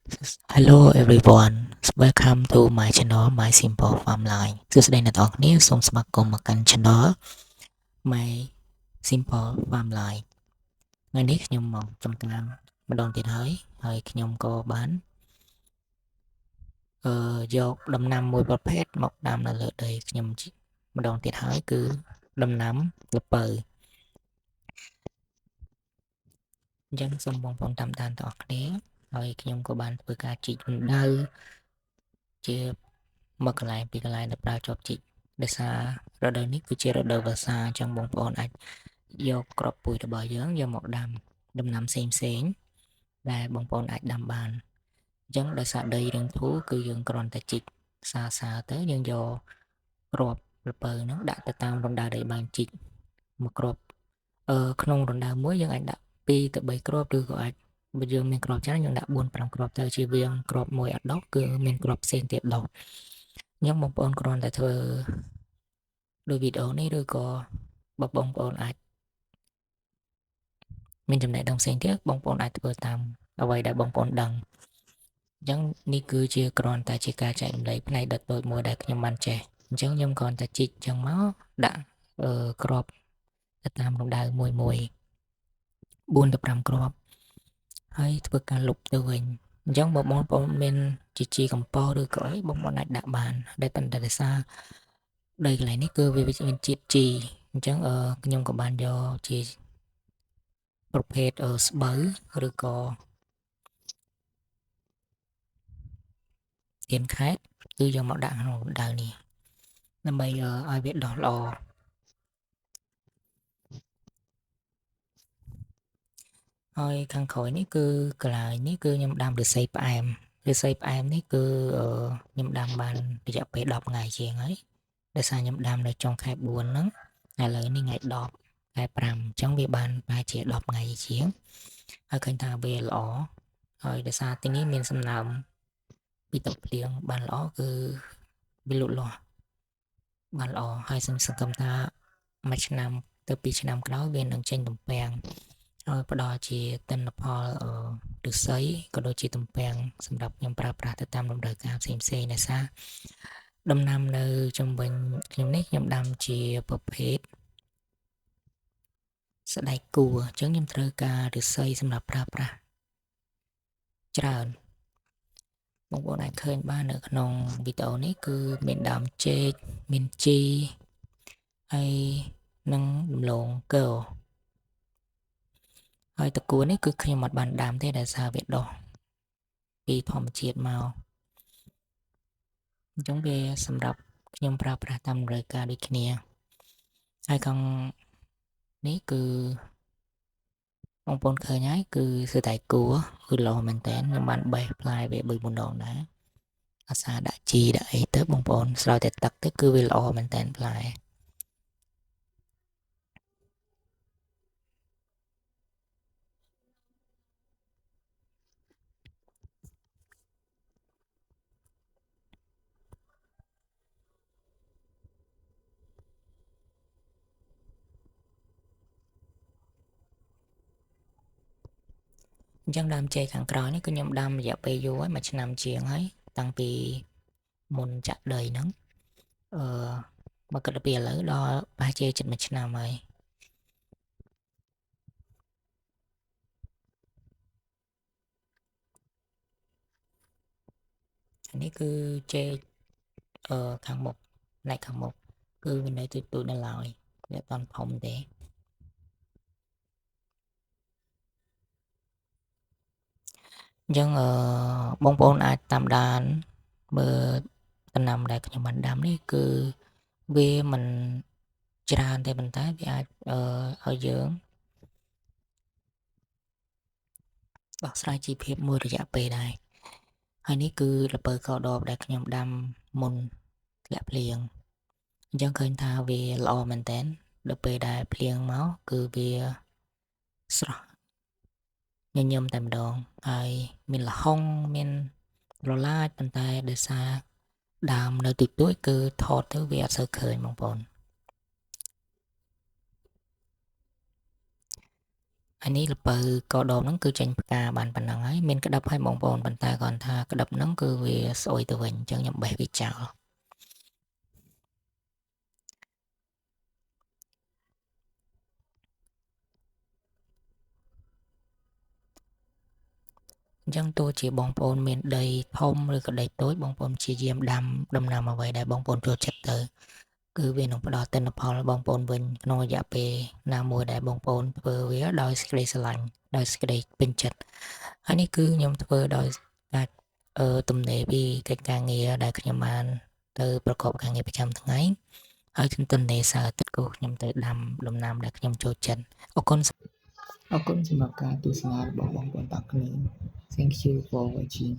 Hello everyone, welcome to my channel My Simple Farm Life. សួស្តីអ្នកទាំងអស់គ្នាសូមស្វាគមន៍មកកាន់ channel My Simple Farm Life. ថ្ងៃនេះខ្ញុំមកចំការម្ដងទៀតហើយហើយខ្ញុំក៏បានយកដំណាំមួយប្រភេទមកដាំនៅលើដីខ្ញុំម្ដងទៀតហើយគឺដំណាំល្ពៅអញ្ចឹងសូមបងប្អូនតាមដានទាំងអស់គ្នាហើយខ្ញុំក៏បានធ្វើការជីករណ្ដៅជាមួយកន្លែងពីរកន្លែងដែលប្រើជាប់ជីកដោយសាររដូវនេះគឺជារដូវវស្សាអញ្ចឹងបងប្អូនអាចយកគ្រាប់ពូជរបស់យើងយកមកដាំដំណាំផ្សេងផ្សេងដែលបងប្អូនអាចដាំបានអញ្ចឹងដោយសារដីរាងធូរគឺយើងគ្រាន់តែជីកសាសាទៅយើងយកគ្រាប់ល្ពៅហ្នឹងដាក់ទៅតាមរណ្ដៅដែលបានជីកមួយគ្រាប់ក្នុងរណ្ដៅមួយយើងអាចដាក់2ទៅ3គ្រាប់ឬក៏អាចបើយើងមានគ្រាប់ច្រើនយើងដាក់4 5គ្រាប់ទៅជាវាងគ្រាប់មួយអត់ដុះគឺមានគ្រាប់ផ្សេងទៀតដុះអញ្ចឹងបងប្អូនគ្រាន់តែធ្វើដោយវីដេអូនេះឬក៏បើបងប្អូនអាចមានចំណេះដឹងផ្សេងទៀតបងប្អូនអាចធ្វើតាមអ្វីដែលបងប្អូនដឹងអញ្ចឹងនេះគឺជាគ្រាន់តែជាការចែករំលែកផ្នែកដ៏តូចមួយដែលខ្ញុំបានចេះអញ្ចឹងខ្ញុំគ្រាន់តែជីកអញ្ចឹងមកដាក់គ្រាប់ទៅតាមរណ្ដៅមួយមួយ4ទៅ5គ្រាប់ហើយធ្វើការលុបទៅវិញអញ្ចឹងបើបងប្អូនមានជីជីកំប៉ុស្តឬក៏អីបងប្អូនអាចដាក់បានដែលប៉ុន្តែដោយសារដីកន្លែងនេះគឺវាមានជាតិជីអញ្ចឹងខ្ញុំក៏បានយកជាប្រភេទស្បូវឬក៏ទៀនខេតគឺយកមកដាក់ក្នុងរណ្ដៅនេះដើម្បីឲ្យវាដុះល្អហើយខាងក្រោយនេះគឺកន្លែងនេះគឺខ្ញុំដាំឫស្សីផ្អែមឫស្សីផ្អែមនេះគឺខ្ញុំដាំបានរយៈពេល10ថ្ងៃជាងហើយដោយសារខ្ញុំដាំនៅចុងខែ4ហ្នឹងឥឡូវនេះថ្ងៃ10ខែ5អញ្ចឹងវាបានប្រហែលជា10ថ្ងៃជាងហើយឃើញថាវាល្អហើយដោយសារទីនេះមានសំណើមពីទឹកភ្លៀងបានល្អគឺវាលូតលាស់បានល្អហើយសង្ឃឹមថាមួយឆ្នាំទៅ2ឆ្នាំក្រោយវានឹងចេញទំពាំងហើយផ្ដល់ជាទិន្នផលឫស្សីក៏ដូចជាទំពាំងសម្រាប់ខ្ញុំប្រើប្រាស់ទៅតាមតម្រូវការផ្សេងផ្សេងដោយសារដំណាំនៅជុំវិញខ្ញុំនេះខ្ញុំដាំជាប្រភេទសណ្តែកគួរអញ្ចឹងខ្ញុំត្រូវការឫស្សីសម្រាប់ប្រើប្រាស់ច្រើនបងប្អូនអាចឃើញបាននៅក្នុងវីដេអូនេះគឺមានដើមចេកមានជីហើយនិងដំឡូងកោហើយតកួរនេះគឺខ្ញុំអត់បានដាំទេដោយសារវាដុះពីធម្មជាតិមកអញ្ចឹងវាសម្រាប់ខ្ញុំប្រើប្រាស់តាមតម្រូវការដូចគ្នាហើយខាងនេះគឺបងប្អូនឃើញហើយគឺសណ្តែកគួរគឺល្អមែនតើខ្ញុំបានបេះផ្លែវា3 4ដងដែរអាសាដាក់ជីដាក់អីទៅបងប្អូនស្រោចតែទឹកទៅគឺវាល្អមែនតើផ្លែអញ្ចឹងដើមចេកខាងក្រោយនេះគឺខ្ញុំដាំរយៈពេលយូរហើយមួយឆ្នាំជាងហើយតាំងពីមុនចាក់ដីហ្នឹងមកគិតពីឥឡូវដល់ប្រហែលជាជិតមួយឆ្នាំហើយនេះគឺចេកខាងមុខផ្នែកខាងមុខគឺវានៅទូចៗនៅឡើយវាអត់ទាន់ធំទេអញ្ចឹងបងប្អូនអាចតាមដានមើលដំណាំដែលខ្ញុំបានដាំនេះគឺវាមិនច្រើនទេប៉ុន្តែវាអាចឲ្យយើងដោះស្រាយជីវភាពមួយរយៈពេលដែរហើយនេះគឺល្ពៅកោដបដែលខ្ញុំដាំមុនធ្លាក់ភ្លៀងអញ្ចឹងឃើញថាវាល្អមែនតើដល់ពេលដែលភ្លៀងមកគឺវាស្រស់ញញឹមតែម្ដងហើយមានល្ហុងមានរឡាចប៉ុន្តែដោយសារដើមនៅតិចតួចគឺថតទៅវាអត់សូវឃើញបងប្អូន ហើយនេះល្ពៅកដមហ្នឹងគឺចេញផ្កាបានប៉ុណ្ណឹងហើយមានក្តាប់ហើយបងប្អូនប៉ុន្តែគ្រាន់ថាក្តាប់ហ្នឹងគឺវាស្អុយទៅវិញអញ្ចឹងខ្ញុំបេះវាចោលអញ្ចឹងទោះជាបងប្អូនមានដីធំឬក៏ដីតូចបងប្អូនព្យាយាមដាំដំណាំអ្វីដែលបងប្អូនចូលចិត្តទៅគឺវានឹងផ្ដល់ទិន្នផលបងប្អូនវិញក្នុងរយៈពេលណាមួយដែលបងប្អូនធ្វើវាដោយសេចក្តីស្រឡាញ់ដោយសេចក្តីពេញចិត្តហើយនេះគឺខ្ញុំធ្វើដោយការទំនេរពីកិច្ចការងារដែលខ្ញុំបានទៅប្រកបការងារប្រចាំថ្ងៃហើយទំនេរសៅរ៍អាទិត្យក៏ខ្ញុំទៅដាំដំណាំដែលខ្ញុំចូលចិត្តអរគុណសម្រាប់ការទស្សនារបស់បងប្អូនទាំងគ្នា Thank you for watching.